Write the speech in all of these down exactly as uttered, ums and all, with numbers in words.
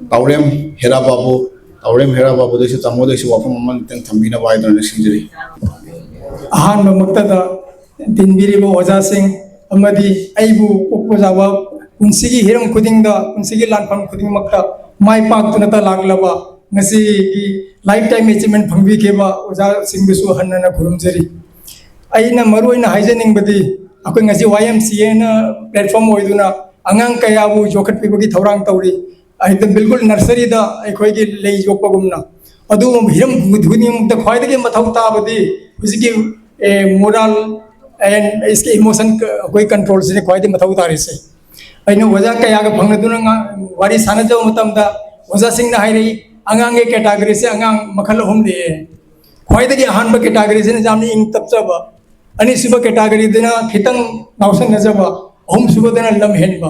ꯇꯥꯎꯔꯦꯝ ꯍꯦꯔꯥ ꯕꯥꯕꯨ, ꯇꯥꯎꯔꯦꯝ ꯍꯦꯔꯥ ꯕꯥꯕꯨꯗꯁꯨ, ꯇꯥꯃꯣꯗꯁꯨ ꯋꯥꯐꯝ ꯑꯃꯇꯪ ꯊꯝꯕꯤꯅꯕ ꯍꯥꯏꯗꯨꯅ ꯅꯤꯡꯁꯤꯡꯖꯔꯤ꯫ ꯑꯍꯥꯟꯕꯃꯛꯇꯗ ꯇꯤꯟꯕꯤꯔꯤꯕ ꯑꯣꯖꯥꯁꯤꯡ ꯑꯃꯗꯤ ꯑꯩꯕꯨ ꯄꯣꯛꯄ ꯆꯥꯎꯕ ꯄꯨꯟꯁꯤꯒꯤ ꯍꯤꯔꯝ ꯈꯨꯗꯤꯡꯗ, ꯄꯨꯟꯁꯤꯒꯤ ꯂꯥꯟꯐꯝ ꯈꯨꯗꯤꯡꯃꯛꯇ ꯃꯥꯏ ꯄꯥꯛꯇꯨꯅꯇ ꯂꯥꯛꯂꯕ, ꯉꯁꯤꯒꯤ lifetime achievement ꯐꯪꯕꯤꯈꯤꯕ ꯑꯣꯖꯥꯁꯤꯡꯕꯨꯁꯨ ꯍꯟꯅ ꯍꯟꯅ ꯈꯨꯔꯨꯝꯖꯔꯤ꯫ ꯑꯩꯅ ꯃꯔꯨ ꯑꯣꯏꯅ ꯍꯥꯏꯖꯅꯤꯡꯕꯗꯤ, ꯑꯩꯈꯣꯏ ꯉꯁꯤ ꯋꯥꯏ ꯑꯦꯝ ꯁꯤ ꯑꯦꯅ platform ꯑꯣꯏꯗꯨꯅ ꯑꯉꯥꯡ ꯀꯌꯥꯕꯨ ꯌꯣꯛꯈꯠꯄꯤꯕꯒꯤ ꯊꯧꯔꯥꯡ ꯇꯧꯔꯤ꯫ ꯍꯥꯏꯗꯤ ꯕꯤꯜꯀꯨꯜ ꯅꯔꯁꯔꯤꯗ ꯑꯩꯈꯣꯏꯒꯤ ꯂꯩ ꯌꯣꯛꯄꯒꯨꯝꯅ꯫ ꯑꯗꯨꯒꯨꯝꯕ ꯍꯤꯔꯝ ꯈꯨꯗꯤꯡꯃꯛꯇ ꯈ꯭ꯋꯥꯏꯗꯒꯤ ꯃꯊꯧ ꯇꯥꯕꯗꯤ ꯍꯧꯖꯤꯛꯀꯤ moral and emotion ꯑꯩꯈꯣꯏ controlꯁꯤꯅ ꯈ꯭ꯋꯥꯏꯗꯒꯤ ꯃꯊꯧ ꯇꯥꯔꯤꯁꯦ꯫ ꯑꯩꯅ ꯑꯣꯖꯥ ꯀꯌꯥꯒ ꯐꯪꯅꯗꯨꯅ ꯉꯥ- ꯋꯥꯔꯤ ꯁꯥꯟꯅꯖꯕ ꯃꯇꯝꯗ ꯑꯣꯖꯥꯁꯤꯡꯅ ꯍꯥꯏꯔꯛꯏ, "ꯑꯉꯥꯡꯒꯤ categoryꯁꯦ ꯑꯉꯥꯡ ꯃꯈꯜ ꯑꯍꯨꯝ ꯂꯩꯌꯦ꯫ ꯈ꯭ꯋꯥꯏꯗꯒꯤ ꯑꯍꯥꯟꯕ categoryꯁꯤꯅ ꯌꯥꯝꯅ ꯏꯪ ꯇꯞꯆꯕ, ꯑꯅꯤꯁꯨꯕ categoryꯗꯨꯅ ꯈꯤꯇꯪ ꯉꯥꯎꯁꯟꯅꯖꯕ, ꯑꯍꯨꯝꯁꯨꯕꯗꯅ ꯂꯝ ꯍꯦꯟꯕ꯫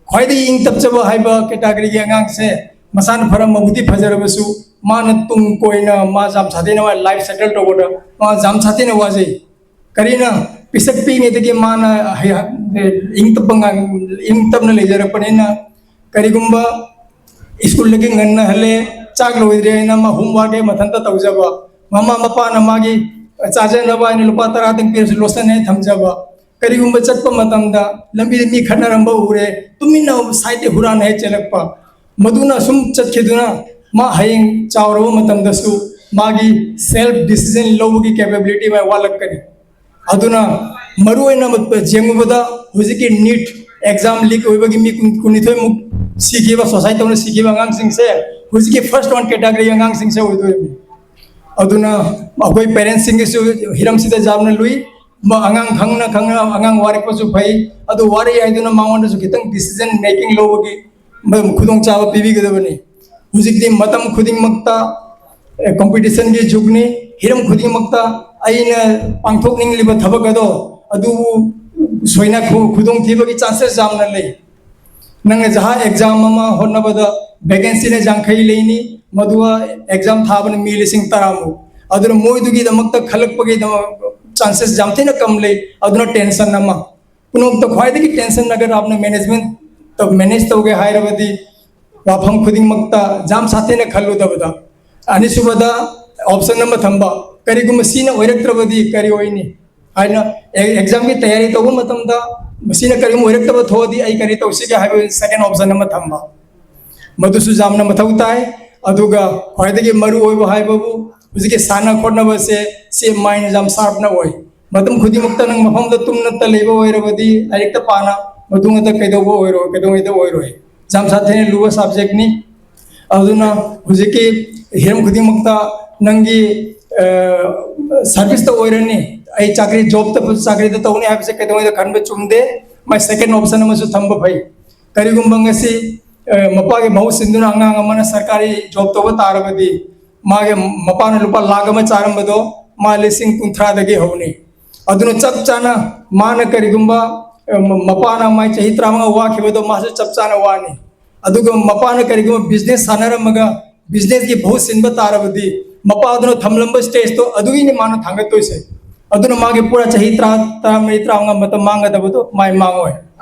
ꯈ꯭ꯋꯥꯏꯗꯒꯤ ꯏꯪ ꯇꯞꯆꯕ ꯍꯥꯏꯕ categoryꯒꯤ ꯑꯉꯥꯡꯁꯦ ꯃꯁꯥꯅ ꯐꯔꯝꯕꯕꯨꯗꯤ ꯐꯖꯔꯕꯁꯨ, ꯃꯥꯅ ꯇꯨꯡ ꯀꯣꯏꯅ ꯃꯥ ꯌꯥꯝ ꯁꯥꯊꯤꯅ ꯃꯥ life settle ꯇꯧꯕꯗ ꯃꯥ ꯌꯥꯝ ꯁꯥꯊꯤꯅ ꯋꯥꯖꯩ꯫ ꯀꯔꯤꯅ? ꯄꯤꯁꯛ ꯄꯤꯛꯉꯩꯗꯒꯤ ꯃꯥꯅ ꯍꯩ- ꯏꯪ ꯇꯞꯄ ꯉꯥꯡ- ꯏꯪ ꯇꯞꯅ ꯂꯩꯖꯔꯛꯄꯅꯤꯅ, ꯀꯔꯤꯒꯨꯝꯕ ꯁ꯭ꯀꯨꯜꯗꯒꯤ ꯉꯟꯅ ꯍꯜꯂꯦ, ꯆꯥꯛ ꯂꯣꯏꯗ꯭ꯔꯦ ꯍꯥꯏꯅ ꯃꯥ homework ꯃꯊꯟꯇ ꯇꯧꯖꯕ, ꯃꯃꯥ ꯃꯄꯥꯅ ꯃꯥꯒꯤ ꯆꯥꯖꯅꯕ ꯍꯥꯏꯅ ꯂꯨꯄꯥ ꯇꯔꯥꯗꯪ ꯄꯤꯔꯁꯨ ꯂꯣꯠꯁꯟꯅ ꯊꯝꯖꯕ, ꯀꯔꯤꯒꯨꯝꯕ ꯆꯠꯄ ꯃꯇꯝꯗ ꯂꯝꯕꯤꯗ ꯃꯤ ꯈꯠꯅꯔꯝꯕ ꯎꯔꯦ, ꯇꯨꯃꯤꯟꯅ sideꯇ ꯍꯨꯔꯥꯟꯅ ꯍꯦꯛ ꯆꯦꯜꯂꯛꯄ, ꯃꯗꯨꯅ ꯁꯨꯝ ꯆꯠꯈꯤꯗꯨꯅ ꯃꯥ ꯍꯌꯦꯡ ꯆꯥꯎꯔꯕ ꯃꯇꯝꯗꯁꯨ ꯃꯥꯒꯤ self decision ꯂꯧꯕꯒꯤ capability ꯃꯥ ꯋꯥꯠꯂꯛꯀꯅꯤ꯫ ꯑꯗꯨꯅ ꯃꯔꯨ ꯑꯣꯏꯅ ꯌꯦꯡꯉꯨꯕꯗ ꯍꯧꯖꯤꯛꯀꯤ NEET exam leak ꯑꯣꯏꯕꯒꯤ ꯃꯤ ꯀꯨꯟ- ꯀꯨꯟꯅꯤꯊꯣꯏꯃꯨꯛ ꯁꯤꯈꯤꯕ, suicide ꯇꯧꯅ ꯁꯤꯈꯤꯕ ꯑꯉꯥꯡꯁꯤꯡꯁꯦ ꯍꯧꯖꯤꯛꯀꯤ first one category ꯑꯉꯥꯡꯁꯤꯡꯁꯦ ꯑꯣꯏꯗꯣꯏꯅꯤ꯫ ꯑꯗꯨꯅ ꯑꯩꯈꯣꯏ parentsꯁꯤꯡꯒꯤꯁꯨ ꯍꯤꯔꯝꯁꯤꯗ ꯌꯥꯝꯅ ꯂꯨꯏ꯫ ꯃ- ꯑꯉꯥꯡ ꯈꯪꯅ ꯈꯪꯅ ꯑꯉꯥꯡ ꯋꯥꯔꯛꯄꯁꯨ ꯐꯩ, ꯑꯗꯨ ꯋꯥꯔꯛꯏ ꯍꯥꯏꯗꯨꯅ ꯃꯉꯣꯟꯗꯁꯨ ꯈꯤꯇꯪ decision making ꯂꯧꯕꯒꯤ ꯃ- ꯈꯨꯗꯣꯡꯆꯥꯕ ꯄꯤꯕꯤꯒꯗꯕꯅꯤ꯫ ꯍꯧꯖꯤꯛꯇꯤ ꯃꯇꯝ ꯈꯨꯗꯤꯡꯃꯛꯇ competitionꯒꯤ ꯖꯨꯒꯅꯤ꯫ ꯍꯤꯔꯝ ꯈꯨꯗꯤꯡꯃꯛꯇ ꯑꯩꯅ ꯄꯥꯡꯊꯣꯛꯅꯤꯡꯂꯤꯕ ꯊꯕꯛ ꯑꯗꯣ ꯑꯗꯨꯕꯨ ꯁꯣꯏꯅ ꯈꯨ- ꯈꯨꯗꯣꯡꯊꯤꯕꯒꯤ chances ꯌꯥꯝꯅ ꯂꯩ꯫ ꯅꯪꯅ ꯖꯍꯥ exam ꯑꯃ ꯍꯣꯠꯅꯕꯗ vacancyꯅ ꯌꯥꯡꯈꯩ ꯂꯩꯅꯤ, ꯃꯗꯨꯒ exam ꯊꯥꯕꯅ ꯃꯤ ꯂꯤꯁꯤꯡ ꯇꯔꯥꯃꯨꯛ꯫ ꯑꯗꯨꯅ ꯃꯣꯏꯗꯨꯒꯤꯗꯃꯛꯇ ꯈꯜꯂꯛꯄꯒꯤꯗꯃꯛ chances ꯌꯥꯝ ꯊꯤꯅ ꯀꯝ ꯂꯩ꯫ ꯑꯗꯨꯅ tension ꯑꯃ꯫ ꯄꯨꯝꯅꯃꯛꯇ ꯈ꯭ꯋꯥꯏꯗꯒꯤ tension ꯑꯒꯔ ꯑꯞꯅ management ꯇꯧ- manage ꯇꯧꯒꯦ ꯍꯥꯏꯔꯕꯗꯤ, ꯋꯥꯐꯝ ꯈꯨꯗꯤꯡꯃꯛꯇ ꯌꯥꯝ ꯁꯥꯊꯤꯅ ꯈꯜꯂꯨꯗꯕꯗ, ꯑꯅꯤꯁꯨꯕꯗ ꯑꯣꯞꯁꯟ ꯑꯃ ꯊꯝꯕ, ꯀꯔꯤꯒꯨꯝꯕ ꯁꯤꯅ ꯑꯣꯏꯔꯛꯇ꯭ꯔꯕꯗꯤ ꯀꯔꯤ ꯑꯣꯏꯅꯤ ꯍꯥꯏꯅ ꯑꯦꯛꯖꯥꯝꯒꯤ ꯇꯌꯥꯔꯤ ꯇꯧꯕ ꯃꯇꯝꯗ ꯃꯁꯤꯅ ꯀꯔꯤꯒꯨꯝꯕ ꯑꯣꯏꯔꯛꯇꯕ ꯊꯣꯛꯑꯗꯤ ꯑꯩ ꯀꯔꯤ ꯇꯧꯁꯤꯒꯦ ꯍꯥꯏꯕ ꯁꯦꯀꯦꯟ ꯑꯣꯞꯁꯟ ꯑꯃ ꯊꯝꯕ, ꯃꯗꯨꯁꯨ ꯌꯥꯝꯅ ꯃꯊꯧ ꯇꯥꯏ꯫ ꯑꯗꯨꯒ ꯈ꯭ꯋꯥꯏꯗꯒꯤ ꯃꯔꯨ ꯑꯣꯏꯕ ꯍꯥꯏꯕꯕꯨ ꯍꯧꯖꯤꯛꯀꯤ ꯁꯥꯟꯅ ꯈꯣꯠꯅꯕꯁꯦ, ꯁꯤ ꯃꯥꯏꯟ ꯌꯥꯝ ꯁꯥꯔꯞꯅ ꯑꯣꯏ꯫ ꯃꯇꯝ ꯈꯨꯗꯤꯡꯃꯛꯇ ꯅꯪ ꯃꯐꯝꯗ ꯇꯨꯝꯅꯇ ꯂꯩꯕ ꯑꯣꯏꯔꯕꯗꯤ ꯂꯥꯏꯔꯤꯛꯇ ꯄꯥꯅ ꯃꯇꯨꯡꯗ ꯀꯩꯗꯧꯕ ꯑꯣꯏꯔꯣꯏ, ꯀꯩꯗꯧꯉꯩꯗ ꯑꯣꯏꯔꯣꯏ꯫ ꯌꯥꯝ ꯁꯥꯊꯤꯅ ꯂꯨꯕ ꯁꯕꯖꯦꯛꯅꯤ꯫ ꯑꯗꯨꯅ ꯍꯧꯖꯤꯛꯀꯤ ꯍꯤꯔꯝ ꯈꯨꯗꯤꯡꯃꯛꯇ ꯅꯪꯒꯤ ꯁꯥꯔꯚꯤꯁꯇ ꯑꯣꯏꯔꯅꯤ, ꯑꯩ ꯆꯥꯀ꯭ꯔꯤ, ꯖꯣꯕꯇ, ꯆꯥꯀ꯭ꯔꯤꯗ ꯇꯧꯅꯤ ꯍꯥꯏꯕꯁꯦ ꯀꯩꯗꯧꯉꯩꯗ ꯈꯟꯕ ꯆꯨꯝꯗꯦ꯫ ꯃꯥꯏ ꯁꯦꯀꯦꯟ ꯑꯣꯞꯁꯟ ꯑꯃꯁꯨ ꯊꯝꯕ ꯐꯩ꯫ ꯀꯔꯤꯒꯨꯝꯕ ꯉꯁꯤ ꯃꯄꯥꯒꯤ ꯃꯍꯨꯠ ꯁꯤꯟꯗꯨꯅ ꯑꯉꯥꯡ ꯑꯃꯅ ꯁꯔꯀꯥꯔꯤ ꯖꯣꯕ ꯇꯧꯕ ꯇꯥꯔꯕꯗꯤ, ꯃꯥꯒꯤ ꯃꯄꯥꯅ ꯂꯨꯄꯥ ꯂꯥꯈ ꯑꯃ ꯆꯥꯔꯝꯕꯗꯣ ꯃꯥ ꯂꯤꯁꯤꯡ ꯀꯨꯟꯊ꯭ꯔꯥꯗꯒꯤ ꯍꯧꯅꯤ꯫ ꯑꯗꯨꯅ ꯆꯞ ꯆꯥꯅ ꯃꯥꯅ ꯀꯔꯤꯒꯨꯝꯕ ꯃꯄꯥꯅ ꯃꯥꯏ ꯆꯍꯤ ꯇꯔꯥꯃꯉꯥ ꯋꯥꯈꯤꯕꯗꯣ ꯃꯥꯁꯨ ꯆꯞ ꯆꯥꯅ ꯋꯥꯅꯤ꯫ ꯑꯗꯨꯒ ꯃꯄꯥꯅ ꯀꯔꯤꯒꯨꯝꯕ ꯕꯤꯖꯤꯅꯦꯁ ꯁꯥꯟꯅꯔꯝꯃꯒ ꯕꯤꯖꯤꯅꯦꯁꯀꯤ ꯃꯍꯨꯠ ꯁꯤꯟꯕ ꯇꯥꯔꯕꯗꯤ, ꯃꯄꯥꯗꯨꯅ ꯊꯝꯂꯝꯕ ꯁ꯭ꯇꯦꯖꯇꯣ ꯑꯗꯨꯒꯤꯅꯤ ꯃꯥꯅ ꯊꯥꯡꯒꯠꯇꯣꯏꯁꯦ꯫ ꯑꯗꯨꯅ ꯃꯥꯒꯤ ꯄꯨꯔꯥ ꯆꯍꯤ ꯇꯔꯥ, ꯇꯔꯥꯃꯔꯤ, ꯇꯔꯥꯃꯉꯥ ꯃꯇꯝ ꯃꯥꯡꯒꯗꯕꯗꯣ ꯃꯥꯏ ꯃꯥꯡꯉꯣꯏ꯫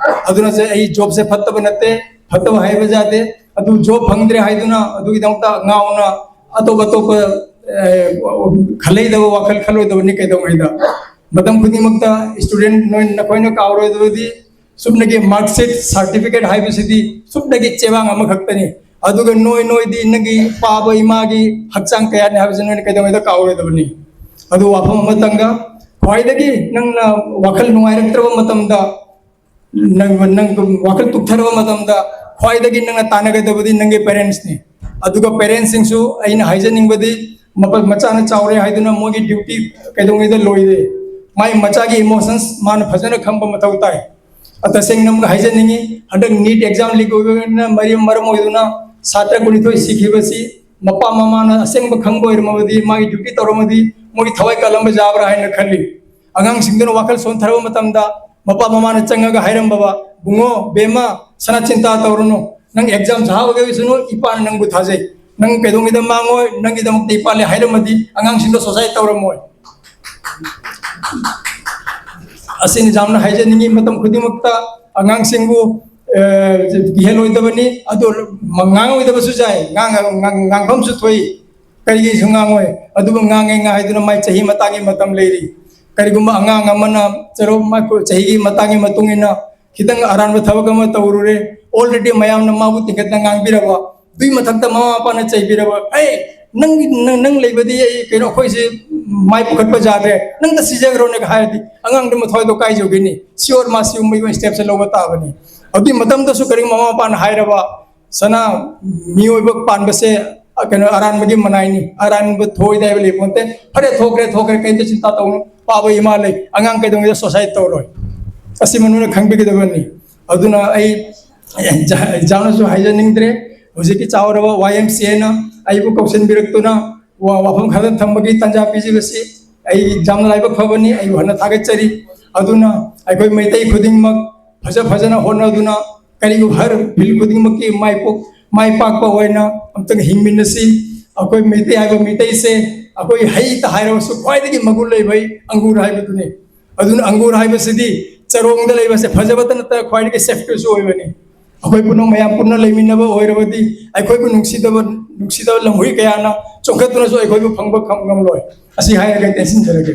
ꯑꯗꯨꯅ ꯁꯦ, ꯑꯩ ꯖꯣꯕꯁꯦ ꯐꯠꯇꯕ ꯅꯠꯇꯦ, ꯐꯠꯇꯕ ꯍꯥꯏꯕ ꯌꯥꯗꯦ꯫ ꯑꯗꯨ ꯖꯣꯕ ꯐꯪꯗ꯭ꯔꯦ ꯍꯥꯏꯗꯨꯅ ꯑꯗꯨꯒꯤꯗꯃꯛꯇ ꯉꯥꯎꯅ ꯑꯇꯣꯞ ꯑꯇꯣꯞꯄ ꯈꯜꯂꯩꯗꯕ ꯋꯥꯈꯜ ꯈꯜꯂꯣꯏꯗꯕꯅꯤ ꯀꯩꯗꯧꯉꯩꯗ꯫ ꯃꯇꯝ ꯈꯨꯗꯤꯡꯃꯛꯇ ꯁ꯭ꯇꯨꯗꯦꯟ ꯅꯣꯏ, ꯅꯈꯣꯏꯅ ꯀꯥꯎꯔꯣꯏꯗꯕꯗꯤ ꯆꯨꯞꯅꯒꯤ ꯃꯥꯔꯛꯁꯤꯠ, ꯁꯥꯔꯇꯤꯐꯤꯀꯦꯠ ꯍꯥꯏꯕꯁꯤꯗꯤ ꯆꯨꯞꯅꯒꯤ ꯆꯦꯕꯥꯡ ꯑꯃꯈꯛꯇꯅꯤ꯫ ꯑꯗꯨꯒ ꯅꯣꯏ ꯅꯣꯏꯗꯤ ꯅꯪꯒꯤ ꯄꯥꯕ ꯏꯃꯥꯒꯤ ꯍꯛꯆꯥꯡ ꯀꯌꯥꯅꯤ ꯍꯥꯏꯕꯁꯤ ꯅꯣꯏꯅ ꯀꯩꯗꯧꯉꯩꯗ ꯀꯥꯎꯔꯣꯏꯗꯕꯅꯤ꯫ ꯑꯗꯨ ꯋꯥꯐꯝ ꯑꯃꯇꯪꯒ, ꯈ꯭ꯋꯥꯏꯗꯒꯤ ꯅꯪꯅ ꯋꯥꯈꯜ ꯅꯨꯡꯉꯥꯏꯔꯛꯇ꯭ꯔꯕ ꯃꯇꯝꯗ, ꯅꯪ, ꯅꯪ ꯋꯥꯈꯜ ꯇꯨꯞꯊꯔꯕ ꯃꯇꯝꯗ ꯈ꯭ꯋꯥꯏꯗꯒꯤ ꯅꯪꯅ ꯇꯥꯟꯅꯒꯗꯕꯗꯤ ꯅꯪꯒꯤ ꯄꯦꯔꯦꯟꯁꯅꯤ꯫ ꯑꯗꯨꯒ ꯄꯦꯔꯦꯟꯁꯁꯤꯡꯁꯨ ꯑꯩꯅ ꯍꯥꯏꯖꯅꯤꯡꯕꯗꯤ, ꯃꯆꯥꯅ ꯆꯥꯎꯔꯦ ꯍꯥꯏꯗꯨꯅ ꯃꯣꯏꯒꯤ ꯗ꯭ꯌꯨꯇꯤ ꯀꯩꯗꯧꯉꯩꯗ ꯂꯣꯏꯗꯦ꯫ ꯃꯥꯏ ꯃꯆꯥꯒꯤ ꯏꯃꯣꯁꯟꯁ ꯃꯥꯅ ꯐꯖꯅ ꯈꯪꯕ ꯃꯊꯧ ꯇꯥꯏ꯫ ꯇꯁꯦꯡꯅ ꯑꯃꯨꯛ ꯍꯥꯏꯖꯅꯤꯡꯉꯤ, ꯍꯟꯗꯛ ꯅꯤꯠ ꯑꯦꯛꯖꯥꯝ ꯂꯤꯛ ꯑꯣꯏꯕꯅ ꯃꯔꯝ ꯃꯔꯝ ꯑꯣꯏꯗꯨꯅ ꯁꯥꯇ꯭ꯔ ꯀꯨꯟꯅꯤꯊꯣꯏ ꯁꯤꯈꯤꯕꯁꯤ ꯃꯄꯥ ꯃꯃꯥꯅ ꯑꯁꯦꯡꯕ ꯈꯪꯕ ꯑꯣꯏꯔꯝꯃꯕꯗꯤ, ꯃꯥꯒꯤ ꯗ꯭ꯌꯨꯇꯤ ꯇꯧꯔꯝꯃꯗꯤ ꯃꯣꯏꯒꯤ ꯊꯋꯥꯏ ꯀꯜꯂꯝꯕ ꯌꯥꯕ꯭ꯔꯥ ꯍꯥꯏꯅ ꯈꯜꯂꯤ꯫ ꯑꯉꯥꯡꯁꯤꯡꯗꯨꯅ ꯋꯥꯈꯜ ꯁꯣꯟꯊꯔꯕ ꯃꯇꯝꯗ ꯃꯄꯥ ꯃꯃꯥꯅ ꯆꯪꯉꯒ ꯍꯥꯏꯔꯝꯕ, "ꯕꯨꯡꯉꯣ, ꯕꯦꯝꯃ, ꯁꯅꯥ ꯆꯤꯟꯇꯥ ꯇꯧꯔꯨꯅꯨ, ꯅꯪ ꯑꯦꯛꯖꯥꯝ ꯊꯥꯍꯧꯒꯦ ꯑꯣꯏꯁꯅꯨ, ꯏꯄꯥꯅ ꯅꯪꯕꯨ ꯊꯥꯖꯩ, ꯅꯪ ꯀꯩꯗꯧꯉꯩꯗ ꯃꯥꯡꯉꯣꯏ, ꯅꯪꯒꯤꯗꯃꯛꯇ ꯏꯄꯥ ꯂꯩ" ꯍꯥꯏꯔꯝꯃꯗꯤ ꯑꯉꯥꯡꯁꯤꯡꯗꯣ ꯁꯨꯁꯥꯏꯠ ꯇꯧꯔꯝꯃꯣꯏ꯫ ꯑꯁꯤꯅꯤ ꯌꯥꯝꯅ ꯍꯥꯏꯖꯅꯤꯡꯉꯤ꯫ ꯃꯇꯝ ꯈꯨꯗꯤꯡꯃꯛꯇ ꯑꯉꯥꯡꯁꯤꯡꯕꯨ ꯀꯤꯍꯜꯂꯣꯏꯗꯕꯅꯤ꯫ ꯑꯗꯨ ꯉꯥꯡꯉꯣꯏꯗꯕꯁꯨ ꯌꯥꯏ, ꯉꯥꯡꯐꯝꯁꯨ ꯊꯣꯛꯏ꯫ ꯀꯔꯤꯒꯤꯁꯨ ꯉꯥꯡꯉꯣꯏ? ꯑꯗꯨꯕꯨ ꯉꯥꯡꯉꯦ ꯉꯥ ꯍꯥꯏꯗꯨꯅ ꯃꯥꯏ ꯆꯍꯤ ꯃꯇꯥꯡꯒꯤ ꯃꯇꯝ ꯂꯩꯔꯤ꯫ ꯀꯔꯤꯒꯨꯝꯕ ꯑꯉꯥꯡ ꯑꯃꯅ ꯆꯔꯣ ꯆꯍꯤꯒꯤ ꯃꯇꯥꯡꯒꯤ ꯃꯇꯨꯡ ꯏꯟꯅ ꯈꯤꯇꯪ ꯑꯔꯥꯟꯕ ꯊꯕꯛ ꯑꯃ ꯇꯧꯔꯨꯔꯦ, already ꯃꯌꯥꯝꯅ ꯃꯥꯕꯨ ꯇꯤꯡꯈꯠꯇꯅ ꯉꯥꯡꯕꯤꯔꯕ, ꯑꯗꯨꯏ ꯃꯊꯛꯇ ꯃꯃꯥ ꯃꯄꯥꯅ ꯆꯩꯕꯤꯔꯕ, "ꯑꯦ, ꯅꯪ ꯅꯪ ꯂꯩꯕꯗꯤ ꯑꯩ ꯀꯩꯅꯣ ꯑꯩꯈꯣꯏꯁꯦ ꯃꯥꯏ ꯄꯨꯈꯠꯄ ꯌꯥꯗ꯭ꯔꯦ, ꯅꯪꯗ ꯁꯤꯖꯈ꯭ꯔꯣꯅꯦꯒ" ꯍꯥꯏꯔꯗꯤ ꯑꯉꯥꯡꯗꯨ ꯃꯊ꯭ꯋꯥꯏꯗꯣ ꯀꯥꯏꯖꯒꯅꯤ꯫ ꯁꯤꯌꯣꯔ ꯃꯥ ꯁꯤꯒꯨꯝꯕꯒꯤ ꯁ꯭ꯇꯦꯞꯁꯦ ꯂꯧꯕ ꯇꯥꯕꯅꯤ꯫ ꯑꯗꯨꯏ ꯃꯇꯝꯗꯁꯨ ꯀꯔꯤꯒꯨꯝꯕ ꯃꯃꯥ ꯃꯄꯥꯅ ꯍꯥꯏꯔꯕ, "ꯁꯅꯥ, ꯃꯤꯑꯣꯏꯕ ꯄꯥꯟꯕꯁꯦ ꯀꯩꯅꯣ ꯑꯔꯥꯟꯕꯒꯤ ꯃꯅꯥꯏꯅꯤ, ꯑꯔꯥꯟꯕ ꯊꯣꯛꯏꯗ ꯍꯥꯏꯕ ꯂꯩꯄꯣꯟꯇꯦ꯫ ꯐꯔꯦ, ꯊꯣꯛꯈ꯭ꯔꯦ, ꯊꯣꯛꯈ꯭ꯔꯦ, ꯀꯩꯝꯇ ꯆꯤꯟꯇꯥ ꯇꯧꯅꯨ, ꯄꯥꯕ ꯏꯃꯥ ꯂꯩ, ꯑꯉꯥꯡ ꯀꯩꯗꯧꯉꯩꯗ ꯁꯣꯁꯥꯏꯠ ꯇꯧꯔꯣꯏ"꯫ ꯑꯁꯤ ꯃꯅꯨꯡꯗ ꯈꯪꯕꯤꯒꯗꯕꯅꯤ꯫ ꯑꯗꯨꯅ ꯑꯩ ꯑꯦꯛꯖꯥꯝꯅꯁꯨ ꯍꯥꯏꯖꯅꯤꯡꯗ꯭ꯔꯦ꯫ ꯍꯧꯖꯤꯛꯀꯤ ꯆꯥꯎꯔꯕ ꯋꯥꯏ ꯑꯦꯝ ꯁꯤ ꯑꯦꯅ ꯑꯩꯕꯨ ꯀꯧꯁꯤꯟꯕꯤꯔꯛꯇꯨꯅ ꯋꯥꯐꯝ ꯈꯔ ꯊꯝꯕꯒꯤ ꯇꯥꯟꯖꯥ ꯄꯤꯖꯕꯁꯤ ꯑꯩ ꯌꯥꯝꯅ ꯂꯥꯏꯕꯛ ꯐꯕꯅꯤ꯫ ꯑꯩꯕꯨ ꯍꯟꯅ ꯊꯥꯒꯠꯆꯔꯤ꯫ ꯑꯗꯨꯅ ꯑꯩꯈꯣꯏ ꯃꯩꯇꯩ ꯈꯨꯗꯤꯡꯃꯛ ꯐꯖ ꯐꯖꯅ ꯍꯣꯠꯅꯗꯨꯅ ꯀꯔꯤꯒꯨꯝꯕ ꯍꯔ ꯐꯤꯜ ꯈꯨꯗꯤꯡꯃꯛꯀꯤ ꯃꯥꯏ ꯄꯣꯛ ꯃꯥꯏ ꯄꯥꯛꯄ ꯑꯣꯏꯅ ꯑꯝꯇꯪ ꯍꯤꯡꯃꯤꯟꯅꯁꯤ꯫ ꯑꯩꯈꯣꯏ ꯃꯩꯇꯩ ꯍꯥꯏꯕ ꯃꯩꯇꯩꯁꯦ ꯑꯩꯈꯣꯏ ꯍꯩꯇ ꯍꯥꯏꯔꯕꯁꯨ ꯈ꯭ꯋꯥꯏꯗꯒꯤ ꯃꯒꯨꯟ ꯂꯩꯕ ꯍꯩ ꯑꯪꯒꯨꯔ ꯍꯥꯏꯕꯗꯨꯅꯤ꯫ ꯑꯗꯨꯅ ꯑꯪꯒꯨꯔ ꯍꯥꯏꯕꯁꯤꯗꯤ ꯆꯔꯣꯡꯗ ꯂꯩꯕꯁꯦ ꯐꯖꯕꯇ ꯅꯠꯇꯅ ꯈ꯭ꯋꯥꯏꯗꯒꯤ ꯁꯦꯐꯇꯁꯨ ꯑꯣꯏꯕꯅꯤ꯫ ꯑꯩꯈꯣꯏ ꯄꯨꯝꯅꯃꯛ ꯃꯌꯥꯝ ꯄꯨꯟꯅ ꯂꯩꯃꯤꯟꯅꯕ ꯑꯣꯏꯔꯕꯗꯤ ꯑꯩꯈꯣꯏꯕꯨ ꯅꯨꯡꯁꯤꯗꯕ ꯅꯨꯡꯁꯤꯗꯕ ꯂꯝꯍꯨꯏ ꯀꯌꯥꯅ ꯆꯣꯡꯈꯠꯇꯨꯅꯁꯨ ꯑꯩꯈꯣꯏꯕꯨ ꯐꯪꯕ ꯉꯝꯂꯣꯏ꯫ ꯑꯁꯤ ꯍꯥꯏꯔꯒ ꯇꯦꯟꯁꯤꯟꯖꯔꯒꯦ꯫